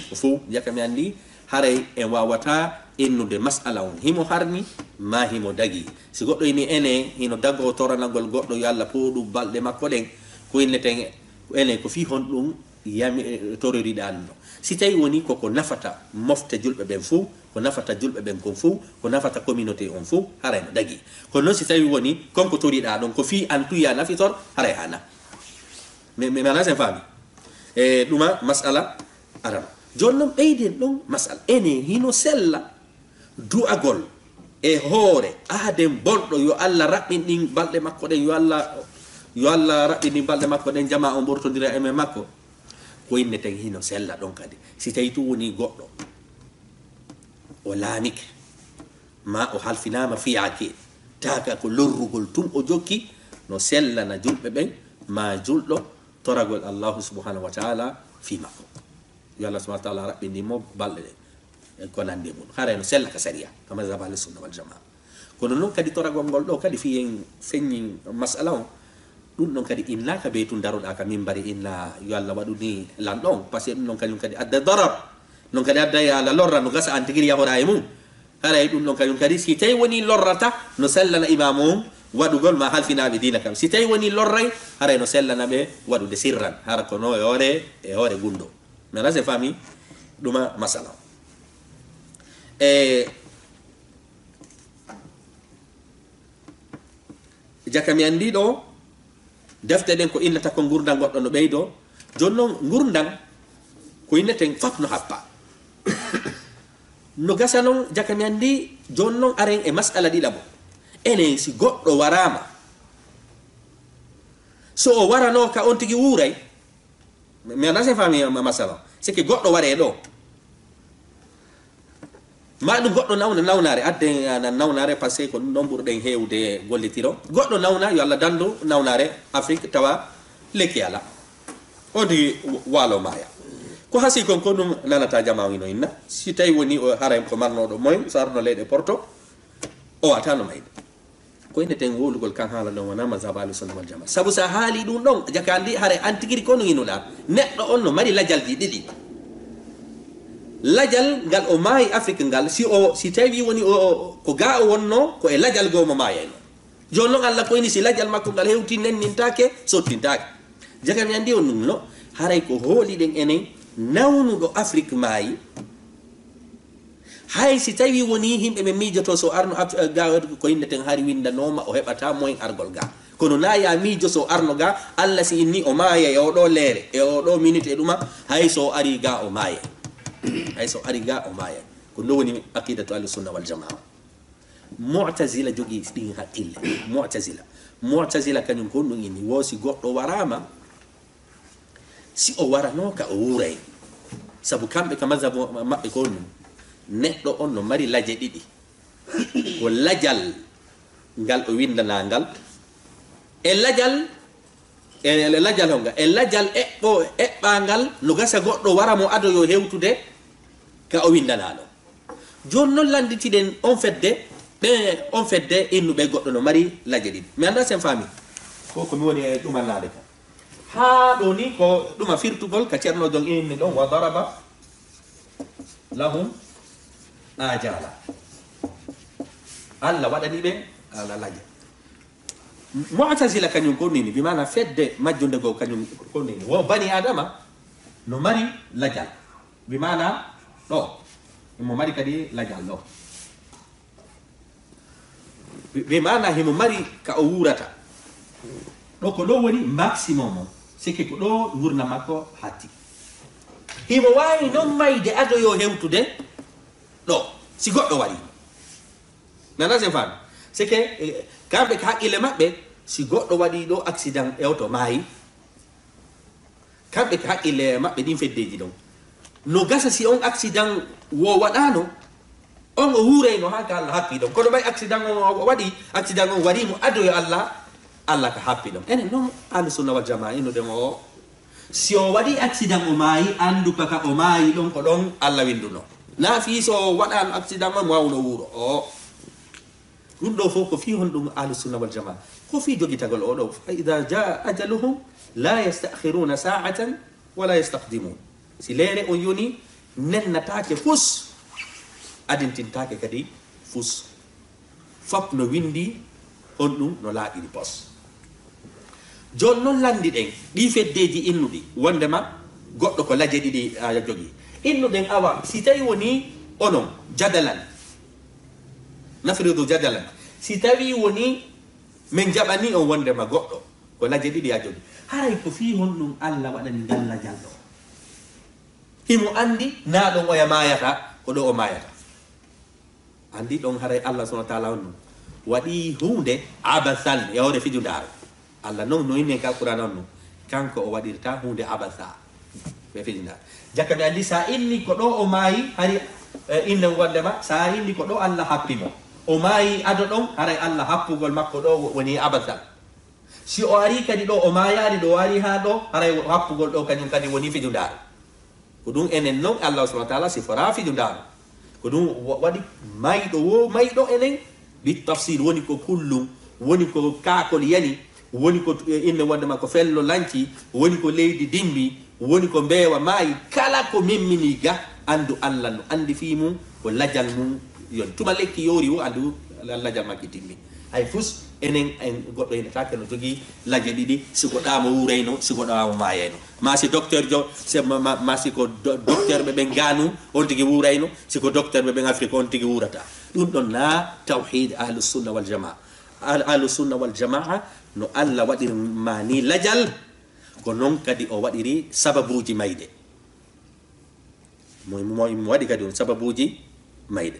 Ko fow, jaka mi anndi, haray en waawataa innude mas'ala on. Himo harmi, maa himo dagii. Si goɗɗo inni enen, hino dagoo toranagol goɗɗo yo Alla pooɗu balɗe makko ɗen, ko inneten, ko enen, ko fii honɗun yami-, tororiɗaa ɗun ɗon? Si tawii wonii ko ko nafata mofte julɓe ɓen fow, ko nafata julɓe ɓen kon fow, ko nafata communauté on fow, haray no dagii. Kono non si tawii wonii kon ko toriɗaa ɗon, ko fii an tun yo a nafitor, haray haanaa. Mi, mi, mi anndaa si en faami. E, ɗuma mas'ala arano. Jooni non ɓeyden ɗon mas'ala. Enen hino sella du'agol e hoore aaden bonɗo, yo Alla raɓɓin ɗin balɗe makko ɗen, yo Alla, yo Alla raɓɓin ɗin balɗe makko ɗen, jamaa on ɓortondira e men makko. Ko inneten hino sella ɗon kadi. Si tawii tun wonii goɗɗo o laamike, maa o halfinaama fiyaake, Taaka ko lorrugol tun o jokki, no sellana julɓe ɓen, maa julɗo toragol Allahu subhanahu wa ta'ala fii makko. Yo Allah subhanahu wa ta'ala raɓɓindin mo balɗe ɗen, e ko nandi e mun. Haray no sella ka sariya, ka mazhab ahli sunna wal jamaa. Kono non kadi toragol ngol ɗoo kadi fii en feññin mas'ala on, ɗun ɗon kadi innaaka bee tun daroɗaa ka minbari inna yo Allah waɗu ni lanɗo on, parce que ɗun ɗon kañun kadi adda darar. Non kadi adda yo Allah lorra no gasa an tigiri yahora e mun. Haray ɗun ɗon kañun kadi, si tawi woni lorrata, no sellana imaamu on waɗugol ma halfinaaɓe diina kan. Si tawi woni lorray, haray no sellana ɓe waɗude sirran. Hara ko no e hoore, e hoore gunndoo. Mi alaa si en faami ɗuma masala. E, Jaka mi anndi ɗoo, defte ɗen ko innata ko ngurndan goɗɗo no ɓeydoo. Jooni non, ngurndan ko inneten fof no happaa. No gasa non, jaka mi anndi, jooni non aren e mas'ala ɗiɗaɓo. Enen, si goɗɗo waraama, so o waranoo ka on tigi wuuray, mi anndaa si en faami ma-, masala. C'est que goɗɗo waree ɗoo. Ma ɗum goɗɗo nawna nawnaare, adden, ah, na-, nawnaare, parce que ko ɗum ɗon ɓurɗen heewde gollitiro. Goɗɗo nawna, yo Allah dandu nawnaare Afrik, tawa lekki alaa. On tigi wa-, waalo maaya. Ko hasii kon, ko ɗum nanata jamaa on hino inna. Si tawi woni o haray ko marnooɗo moyen, so arno leyɗe Porto, o wata no mayde. Ko inneten wowlugol kan haala ɗon wonaa mazhab ahlu sunna wal jamaa. Sabu sa haali ɗum ɗon, jaka anndi haray an tigiri ko no yinuɗaa. Neɗɗo on no mari lajalji ɗiɗi. Lajal ngal o maayi Afrik ngal, si o, si tawi woni o, o, ko ga o wonno, ko e lajal goo mo maayayno. Jooni non Allah ko ini si lajal makko ngal hewti nennintaake, sottintaake. Jaka mi anndi on ɗum no, haray ko hooliɗen enen nawnuɗo Afrik maayi, Hay si tawii wonii yimɓe ɓe miijotoo so arno at-, eh, ga ko inneten hari winndanooma, o heɓataa moyen argol ga. Kono naa ya miijo so arno ga, Alla si inni o maaya e oo ɗoo leere, e oo ɗoo minute e ɗuma, hay so o arii ga o maaya. Hay so arii ga o maaya. Ko ɗum woni aqidatu ahli sunna wal jamaa. Mu'tazila jogii ɗin haqqille. Mu'tazila. Mu'tazila kañum ko ɗum inni, wo si goɗɗo waraama, Si o waranooka, o wuuray. Sabu kamɓe ka mazhabu ma-, maɓɓe ko ɗum, neɗɗo on no mari laje ɗiɗi. Ko lajal ngal o winndanaa ngal, e lajal, e, e lajal honga, e lajal eɓɓo-, eɓɓaangal no gasa goɗɗo wara mo ado yo hewtude ka o winndanaa ɗon. Jooni non lannditiɗen on fedde, ɓe on fedde innuɓe goɗɗo no mari laje ɗiɗi. Mi anndaa si en faami. Ko ko mi woni e ɗumannaade ka. Haa ɗoo ni ko ɗuma firtugol ka Ceerno Jon inni ɗon, "Wa daraba lahum ajala." Alla waɗani ɓe ala laje. Mu'tazila kañum ko nini, bi maana fedde majjunde goo kañum ko nini. Wo bani Adama no mari lajal. Bi maana ɗoo, himo mari kadi lajal ɗoo. Bi, bi maana himo mari ka o wuurata. Ɗoo ko ɗoo woni maximum on. C'est que ko ɗoo ngurndan makko hatti. Himo waawi non mayde ado yo hewtude ɗoo, si goɗɗo warii. Nana sen faami? C'est que, eh, kamɓe ka haqqille maɓɓe, si goɗɗo waɗii ɗoo accident e oto maayi, Kamɓe ka haqqille maɓɓe ɗin feddeeji ɗon. No gasa si on accident wo waɗaano, on o wuurayno haa ka Alla happi ɗon. Kono ɓay accident on o waɗi, accident on warii mo ado yo Alla, Alla ka happi ɗon. Enen non, Ahlu Sunna wal Jamaa, innuɗen o, si o waɗi accident o maayi, anndu ka, ka o maayi ɗon, ko ɗon Alla winnduno. Naa fii so o waɗaano accident on, mo waawno wuuro. O. Ɗum ɗoo fof ko fii honɗum Ahlu Sunna wal Jamaa? Ko fii jogitagol oo ɗoo. "Fa idaa jaa ajaluhum laa yasta'khiruuna saa'atan wa laa yastaqdimuun." Si leere on yoni, nennataake fus, adintintaake kadi fus. Fop no winndi honɗum no laaɓiri pos. Jooni non lanndiɗen ɗii feddeeji innuɗi wonndema goɗɗo ko laje ɗiɗi a jogii. Innuɗen awa, si tawii wonii onon jadalan, Nafridu jadalan. Si tawii wonii men jaɓanii on wonndema goɗɗo ko laje ɗiɗi a jogii, haray ko fii honɗum Alla waɗani ngal lajal ɗoo? Himo anndi naa ɗon oya maayata, ko ɗoo o maayata. Anndi ɗon haray Alla subhaanahu wa ta'aalaa on ɗum waɗii huunde abasan e hoore fijundaare. Alla non no inni e ka Alqur'aana on ɗum, kanko o waɗirta huunde abasa. Ɓe fijinda. Jaka mi anndi sa inni ko ɗoo o maayi, hari, eh, innen wonndema, sa inni ko ɗoo Alla happi mo. O maayi ado ɗon, haray Alla happugol makko ɗoo wo-, wonii abasal. Si o arii kadi ɗoo, o maayaali ɗoo, o arii haa ɗoo, haray happugol ɗoo kañum kadi wonii fijundaare. Ko ɗum enen non Alla subhanahu wa taala siforaa fijundaaru. Ko ɗum wa-, waɗi mayɗo woo, mayɗo enen, bi tafsil, woni ko kullum, woni ko kaakol yani, woni ko, eh, inne wonde ma ko fello lanci, woni ko leydi dimbi, woni ko mbeewa maayi, kala ko memmini ga, anndu Alla no anndi fii mum, ko lajal mum yoni. Tuma lekki yoori woo, anndu lajal makki timmi. Hay fus, enen en goɗɗo hinataake no jogii laje ɗiɗi, si ko ɗaamo wuurayno, si ko ɗaamo maayayno. Ma si docteur jo, se ma, ma, ma si ko do-, docteur ɓe ɓen Gaanu, on tigi wuurayno, si ko docteur ɓe ɓen Afrique, on tigi wuurata. Ɗum ɗon na tawhid ahlus sunna wal jamaa. Ahl-, ahlus sunna wal jamaa, no Alla waɗiri ma ni lajal, ko non kadi o waɗiri sababuuji mayde. Mo, mo, mo waɗi kadi on sababuuji mayde.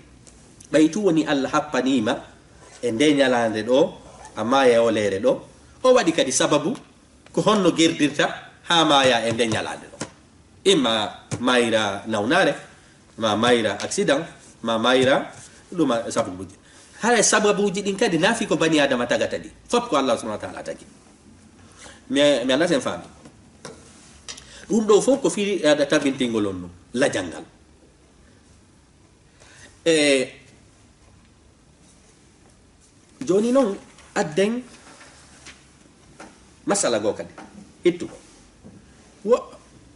Ɓay tun woni Alla happanii ma e nde ñalaande ɗoo, a maaya e oo leere ɗoo, o waɗi kadi sababu ko honno gerdirta haa maaya e nde ñalaande ɗoo. Imma mayra nawnaare, ma mayra accident, ma mayra ɗuma sababuuji. Hara sababuuji ɗin kadi na fii ko bani Aadama tagata ɗi. Fof ko Allah subhanahu wa taala tagi. Mi, mi anndaa si en faami. Ɗum ɗoo fof ko fii aɗa tabintingol on ɗum, lajal ngal. E jooni non, adden masala goo kadi, hittugo. Wo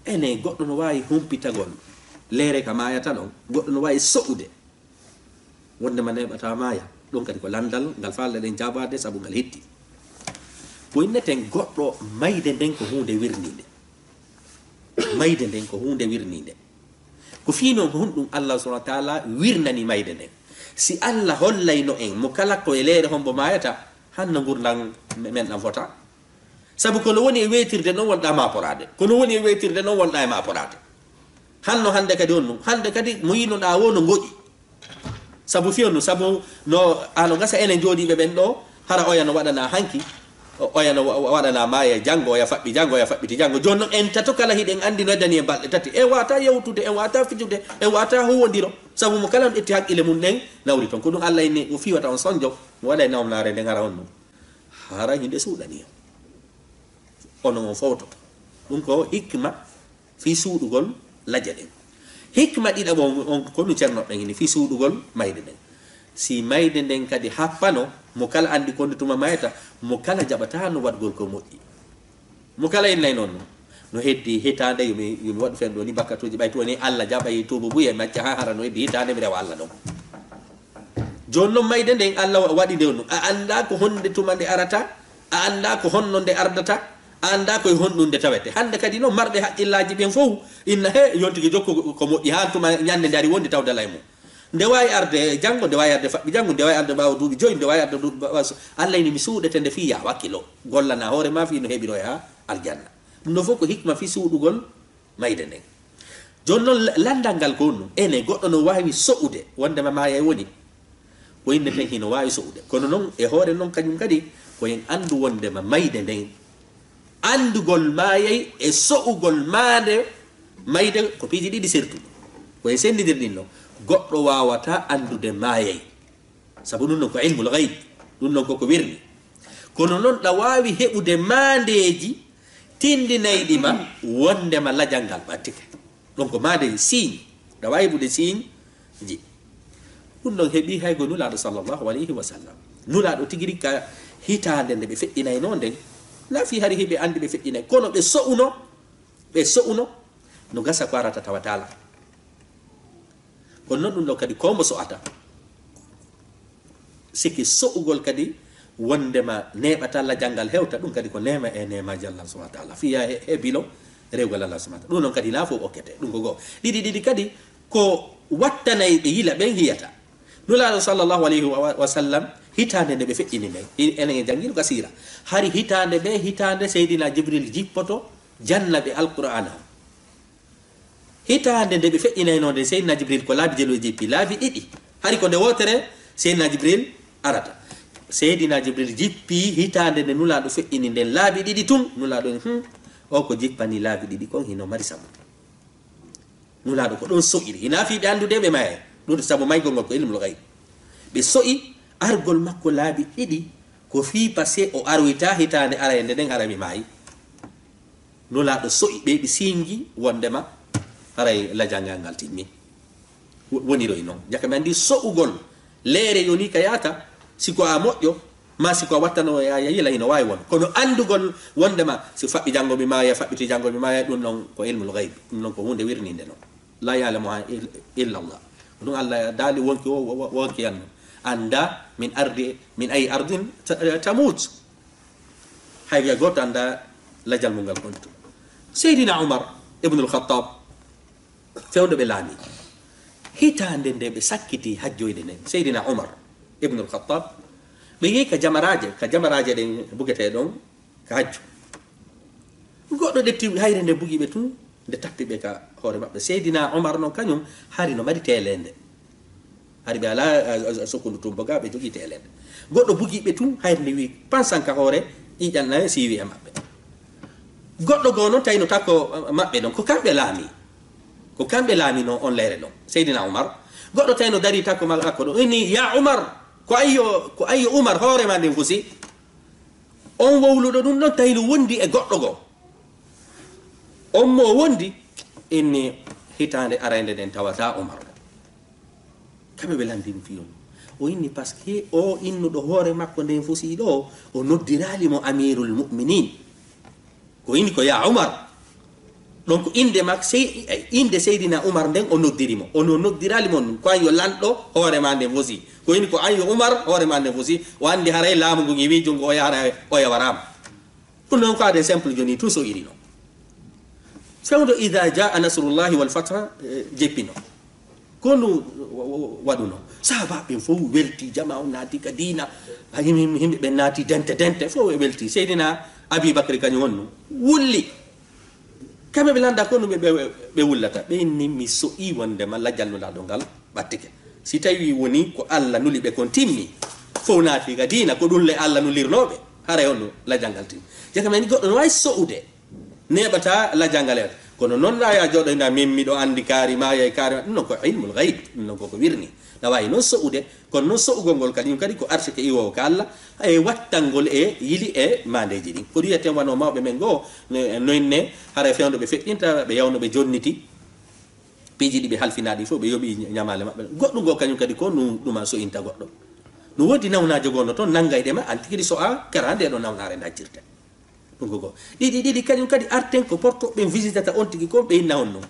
ene goɗɗo no waawi humpitagol leere ka maayata non, goɗɗo no waawi so'ude. Wonde ma neeɓataa maaya, ɗon kadi ko lanndal ngal faalɗen jaabaade sabu ngal hitti. Ko inneten goɗɗo mayde nden ko huunde wirniinde. Mayde nden ko huunde wirniinde. Ko fii non ko honɗum Allah subhanahu wa taala wirnani mayde nden. Si Allah hollayno en mo kala ko e leere hombo maayata, hanno ngurndan men ɗan fota. Sabu kono woni e weetirde non wonɗaa maaporaade. Kono woni e weetirde non wonɗaa e maaporaade. Hanno hannde kadi on ɗum. Hannde kadi mo yi'unoɗaa woo no ngoƴi. Sabu fiyo no, sabu no, ano gasa enen jooɗiiɓe ɓen ɗoo, hara oya no waɗanaa hanki, o-, oya no wa-, wa-, waɗanaa maaya janngo, oya faɓɓi janngo, oya faɓɓiti janngo. Jooni non en tato kala hiɗen anndi no heddani en balɗe tati. En waawataa yewtude, en waawataa fijude, en waawataa huuwondiro. Sabu mo kala no ƴetti hakkille mum ɗen nawri ton. Ko ɗum Alla inni o fiiwata on sonjo, mo waɗa e nawnaare nden hara on ɗum. Hara hinde suuɗani en. Ono on fowto. Ɗum ko hikma fii suuɗugol laje ɗen. Hikma ɗiɗaɓo on, on ko ɗum Ceerno ɓen ini fii suuɗugol mayde nden. Si mayde nden kadi happano, mo kala anndi ko nde tuma mayata, mo kala jaɓataano waɗgol ko moƴƴi. Mo kala innay non no, no heddi hitaande, yo mi, yo mi waɗu fen ɗoo ni bakkatuuji, ɓay tun woni Alla jaɓay tuubu buye macca haa hara no heddi hitaande mi rewa Alla ɗon. Jooni non mayde nden, Alla wa-, waɗi nde on. A anndaa ko honde tuma nde arata, a anndaa ko honno nde ardata, a anndaa ko e honɗum nde tawete. Hannde kadi non marɓe haqqillaaji ɓen fow inna, "He, yontigi jokku ko moƴƴi, haa tuma ñannde nde ari wonde tawde lay mum." Nde waawi arde janngo, nde waawi arde faɓɓi janngo, nde waawi arde ɓaawo duuɓi joyi, nde waawi arde duuɓi ɓaawo so-, Alla ini mi suuɗete nde fii yaa wakkilo. Gollanaa hoore maa fii no heɓiroyaa aljanna. Ɗum ɗoo fow ko hikma fii suuɗugol mayde nden. Jooni non, la-, lanndal ngal ko honɗum? Ene goɗɗo no waawi so'ude wonndema maayay woni. Ko inneten hino waawi so'ude. Kono non, e hoore non kañum kadi, ko en anndu wonndema mayde nden. Anndugol maayay e so'ugol maande mayde ko piiji ɗiɗi sertuɗi. Ko en senndindirɗin non. Goɗɗo waawataa anndude maayay. Sabu ɗum non ko ilmul gayb, ɗum non ko ko wirni. Kono non ɗa waawi heɓude maandeeji tinndinayɗi ma wonndema lajal ngal ɓattike. Ɗum ko maandeeji, signe. Ɗa waawi heɓude signe ji. Ɗum non heɓi hay ko Nulaaɗo sallallahu alayhi wa sallam. Nulaaɗo tigi rikka hitaande nde ɓe feƴƴinaynoo nden, na fii hari hiɓe anndi ɓe feƴƴinay, kono ɓe so'uno, ɓe so'uno, no gasa ko arata tawataala. Kono non ɗum ɗoo kadi, ko mo so'ata. Siki so'ugol kadi, wonndema neeɓataa lajal ngal hewta, ɗum kadi ko neema e neemaaji Allah subhanahu wa taala. Fiya he, he bilo rewgol Allah subhanahu wa taala. Ɗum non kadi, hinaa fof okkete. Ɗum ko goo. Ɗiɗi, ɗiɗi kadi, ko wattanayɓe yila ɓen hiyata. Nulaaɗo sallallahu alayhi wa, wa sallam, hitaande nde ɓe feƴƴini nden, i-, enen e janngino ka siira. Hari hitaande ɓe, hitaande Seydina Jibril jippoto, janna ɓe Alqur'aana on. Hitaande nde ɓe feƴƴinaynoo nden, Seydina Jibril ko laabi jelu e jippi, laabi ɗiɗi. Hari ko nde wootere Seydina Jibril arata. Seydina Jibril jippii hitaande nde Nulaaɗo feƴƴini nden laabi ɗiɗi tun, Nulaaɗo en, "Hmm, o ko jippanii laabi ɗiɗi kon hino mari sabu." Nulaaɗo ko ɗon so'iri. Hinaa fii ɓe anndude ɓe maayay. Ɗum sabu maygol ngol ko ilmul gayb. Ɓe so'i, Argol makko laabi ɗiɗi, ko fii parce que o aroyta hitaande arayde nden, haray mi maayi. Nulaaɗo so'i ɓe, ɓe singi wondema haray lajangal ngal timmi. Wo-, woniroy non. Jaka mi anndi so'ugol leere yoni ka yaata, si ko a moƴƴo, ma si ko a wattano ya, ya yila hino waawi won. Kono anndugol wondema si faɓɓi janngo mi maaya, faɓɓiti janngo mi maaya, ɗum non ko ilmul gayb. Ɗum non ko huunde wirninde non. La ya'lamuha il-, illa Allah. Ko ɗum Allah daali wonki o, wo-, wo-, wonki yanno. Annda min ardi, min ay ardin ta-, tamut. Hay wi'a gooto annda lajal mum ngal kontu. Seydina Umar ibnul Khattab, fewndo ɓe laami. Hitaande nde ɓe sakkiti hajjoyde nden, Seydina Umar ibnul Khattab, ɓe yehi ka jamaraaje, ka jamaraaje ɗen bugetee ɗon, ka hajju. Goɗɗo ƴetti hayre nde bugi ɓe tun, nde tappi ɓe ka hoore maɓɓe. Seydina Umar non kañum hari no mari teeleende. Hari ɓe alaa, a, a, a, sokkundu tumbo ga, ɓe jogii teeleende. Goɗɗo bugi ɓe tun, hayre nde wi'i, pansan ka hoore, ƴiiƴan nayi siiwi e maɓɓe. Goɗɗo goo non tawi no takko, a, maɓɓe ɗon, ko kamɓe laami. Ko kamɓe laami non on leere ɗon. Seydina Umar, goɗɗo tawi no darii takko makko ɗon, inni, "Ya Umar, ko ayyo, ko ayyo Umar, hoore ma nden fusi." On wowluɗo ɗum ɗon tawi no wondi e goɗɗo goo. On mo o wondi, inni hitaande araynde nden tawata Umar. Kamɓe ɓe lanndini fii on. O inni, "Parce que o innuɗo hoore makko nden fusi ɗo, o noddiraali mo Amirul Mu'minin. Ko inni ko ya Umar." Donc, innde mak-, sey-, innde Seydina Umar nden o noddiri mo. Ono noddiraali mo, ko an yo lanɗo, hoore ma nden fusi. Ko inni ko an yo Umar, hoore ma nden fusi. O anndi haray laamu ngun e wii junngo oya haray oya waraama. Ɗum noon ko aden simple jooni, tout so iri non. Fewndo "Idha jaa nasrullahi wal fatha", eh, jeppino. Ko ndu wa-, wa-, waɗuno. Sahaabaaɓe ɓen fof welti, jamaa on naati ka diina. A, yim-, yim-, yimɓe ɓen naati dente, dente, fof ɓe welti. Seydina Abi Bakri kañum honno? Wulli. Kamɓe ɓe lannda ko no ɓe, ɓe, ɓe wullata. Ɓe inni, "Mi so'i wondema lajal Nulaaɗo ngal ɓattike. Si tawi woni ko Alla nuli ɓe kon timmi, fow naati ka diina, ko ɗun le Alla nulirnoo ɓe, haray on no lajal ngal timmi." Jaka men goɗɗo no waawi so'ude, neeɓata lajal ngal e. Kono non na ya jooɗo ina min miɗo anndi kaari maa, yey kaari maa. Ɗun non ko ilmul gayb, ɗun non ko ko wirni. Na waawi non so'ude, kono non so'ugol ngol kadi, ɗun kadi ko arsike iwoowo ka Alla, e wattangol e yili e maandeeji ɗin. Ko ɗun wiyeten wano mawɓe men goo, ne, noynne, haray fewndo ɓe feƴƴinta, ɓe yawno ɓe jonniti, piiji ɗi ɓe halfinaa ɗin fof, ɓe yoɓi ñamaale maɓɓe. Goɗɗun goo kañun kadi ko nu, ɗuma so'inta goɗɗo. No woodi nawnaajo goo no ton, nanngayɗe ma, an tigi ɗi so'a, kara nde ɗo nawnaare ndaccirte. Ɗun ko goo. Ɗiɗi, ɗiɗi, kañun kadi arten ko porto ɓen visitata on tigi kon, ɓe inna on non.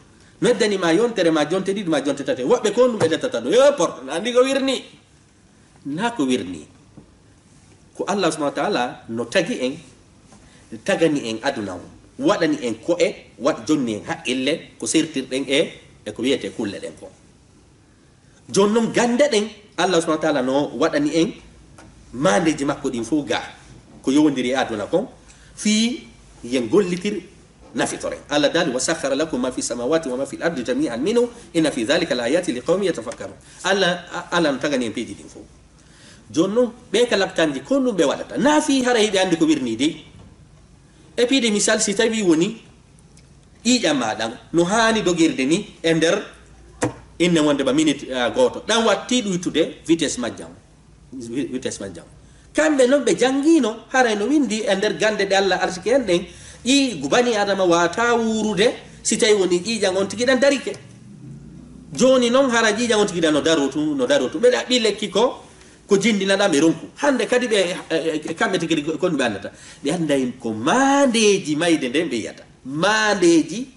Noddani ma yontere ma jonte ɗiɗi ma jonte tati. Woɓɓe ko ɗun ɓe ƴettata ɗun. Yo porto, na anndi ko wirni. Na ko wirni. Ko Allah subhanahu wa ta'ala no tagi en, tagani en aduna on. Waɗani en ko'e, waɗ-, jonni en haqqille, ko sertirɗen e, e ko wi'etee kulle ɗen kon. Jooni non gannde ɗen, Allah subhanahu wa ta'ala no waɗani en maandeeji makko ɗin fow gaa, ko yowondiri e aduna kon, fii yen gollitir, nafitoren. Allah daali, "Wa sakhkhara lakum ma fi samawati wa ma fil ardi jami'an minhu, inna fi dhalika la ayatin li qawmin yatafakkarun." Allah, a-, Allah no tagani en piiji ɗin fow. Jooni non, ɓe ka laptanji, ko ɗun ɓe waɗata? Na fii haray hiɓe anndi ko wirnii dey. E piide misal, si tawii woni ƴiiƴan maa ɗan no haani dogirde ni e nder inne wonde ba minute, ah, gooto, ɗan watti ɗuytude vitesse majjan, vi-, vitesse majjan. Kamɓe non ɓe janngiino, haray no winndi e nder gannde ɗe Allah arsike en ɗen, ƴii-, bani Adama waawataa wuurude si tawii woni ƴiiƴan on tigi ɗan darike. Jooni non, hara ƴiiƴan on tigi ɗan no daroo tun, no daroo tun. Ɓe ɗaɓɓi lekki ko, ko jinndina ɗan ɓe ronku. Hannde kadi ɓe, e, e, kamɓe tigi ko, ko ɗun ɓe anndata. Ɓe annday ko maandeeji mayde nden ɓe yi'ata. Maandeeji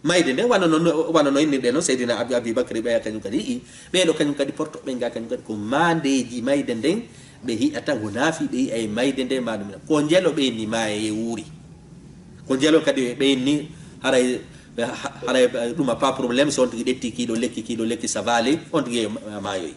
mayde nden, wano no, no, wano no innirɗe non Seydina Abi, Abi Bakri ɓeya kañun kadi yi'i. Ɓee ɗoo kañun kadi porto ɓen ga kañun kadi ko maandeeji mayde nden ɓe yi'ata, wonaa fii ɓe yi'ay mayde nden maa ɗun. Ko njelo ɓe ni maaye wuuri. Ko njelo kadi ɓe ni haray, ha-, haray ɗuma pas problème, so on tigi ƴetti kii ɗoo lekki, kii ɗoo lekki, ça va aller, on tigi ma-, maayoy.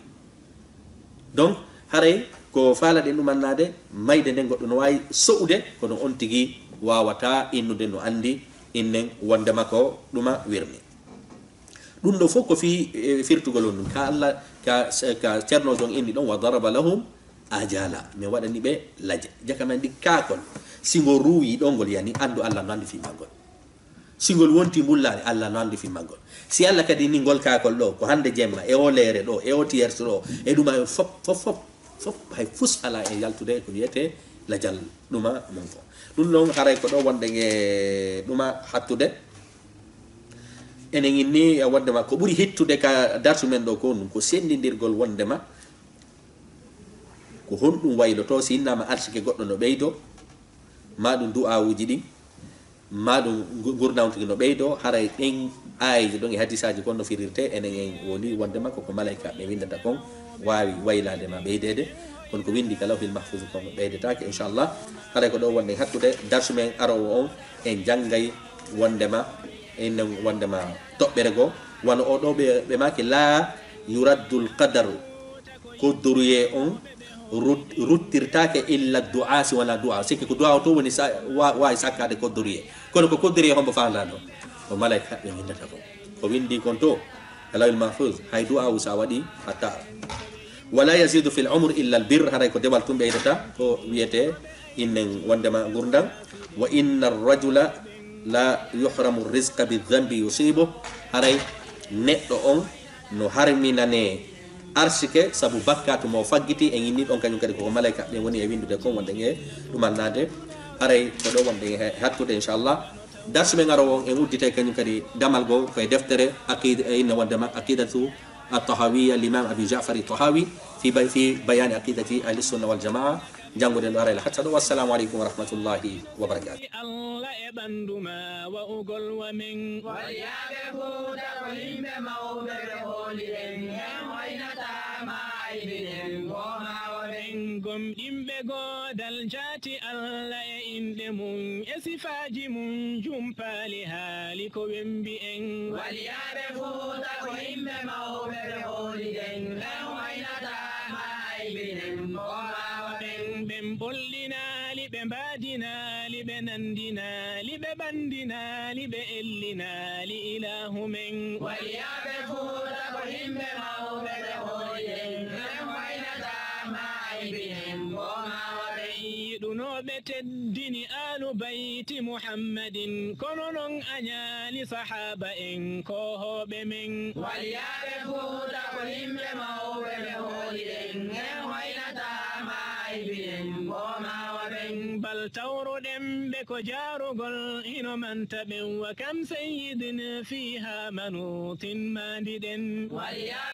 Donc, haray ko faalaɗen ɗumannaade, mayde nden goɗɗo no waawi so'ude, kono on tigi waawataa innude no anndi innen wondema ko ɗuma wirni. Ɗun ɗoo fow ko fii, e, firtugol on ɗun. Ka Allah, ka, ka Ceerno Jong inni ɗon, "Wa daraba lahum ajala." Mi waɗani ɓe laje. Jaka men ɗi kaakol. Si ngol ruuyi ɗon ngol yani, anndu Allah no anndi fii maggol. Si ngol wonti mbullaari, Allah no anndi fii maggol. Si Allah kadi ni ngol kaakol ɗoo, ko hannde jemma, e oo leere ɗoo, e oo tierce ɗoo, e ɗuma e fof, fof, fof. Fof, hay fus alaa e yaltude e ko wiyetee lajal ɗuma mun kon. Ɗun non haray ko ɗoo wonɗen e ɗuma hattude. Enen inni e wonndema ko ɓuri hittude ka darsu men ɗoo ko ɗun, ko senndindirgol wonndema ko honɗun waylotoo si innaama arsike goɗɗo no ɓeydoo, maa ɗun du'aawuuji ɗin, maa ɗun ngu-, ngurndan on tigi no ɓeydoo, haray ɗen aayeeje ɗon e hadiisaaji kon no firirtee, enen en woni wonndema ko ko malaykaaɓe winndata kon waawi waylaade maa ɓeydeede, kono ko winndi ka Lawhil Mahfuuz kon ɓeydetaake, inchallah. Haray ko ɗoo wonɗen hattude, darsu men aroowo on, en janngay wonndema, en wonndema toɓɓere goo, wano oo ɗoo ɓe, ɓe maaki, "Laa yuraddul qadaru." Koddoruyee on rut-, ruttirtaake illa du'aa, si wanaa du'aa. Sikke ko du'aa o to woni sa-, wa-, waawi sakkaade koddoruyee. Kono ko koddoruyee hombo faandaa ɗon? Ko malaykaaɓe winndata kon. Ko winndii kon to, e Lawhil Mahfuuz, hay du'aa o sa waɗii, hatta. "Wala yazidu fil umri illa al birr", haray ko dewal tun ɓeydata, ko wiyetee innen wonndema ngurndan. "Wa inna rajula la yuhramu rizqa bi dhanbi yusibu", haray neɗɗo on no harminanee arsike sabu bakkaatu mo o faggiti. En inni ɗon kañun kadi koko malaykaaɓe ɓen woni e winndude kon wonɗen e ɗumannaade. Haray ko ɗoo wonɗen e hattude, inchallah. Darsu men aroowo on, en udditay kañun kadi damal goo ko e deftere aqida, e inna wonndema Aqidatu At-Tahawiyya, l'imam Abi Ja'far At-Tahawi, fi bay-, fi bayani aqidati ahli sunna wal jamaa. Jannguɗen ɗoo haray la hatta ɗoo. Wassalamu aleykum wa rahmatullahi wa barakatuh. Allah e ɓandu ma wa'ugol wa men. Waliyaaɓe Fuuta ko yimɓe mawɓe ɓe hooliɗen, en hoynataa ma aybinen, goomaa wa men. Gomɗinɓe goodal jaati Allah e inɗe mun, e sifaaji mun jumpaali haali ko wembi en. Waliyaaɓe Fuuta ko yimɓe mawɓe ɓe hooliɗen, en hoynataa ma aybinen, goomaa wa men. Ɓen ɓolɗinaali, ɓe mbaadinaali, ɓe nandinaali, ɓe ɓandinaali, ɓe ellinaali Ilaahu men. Waliyaaɓe Fuuta ko yimɓe mawɓe ɓe hooliɗen, en hoynataa ma aybinen, goomaa wa men. Yiɗunooɓe teddini Aalu Bayti Muhammadin, kono non a ɲaali sahaaba en koohooɓe men. Waliyaaɓe Fuuta ko yimɓe mawɓe ɓe hooliɗen, en hoynataa ma aybinen, goomaa wa men. Bal tawruɗen ɓe ko jaarugol, hino manta ɓen wa kam sayyidin fiihaa manuutin maandiɗen. Waliyaaɓe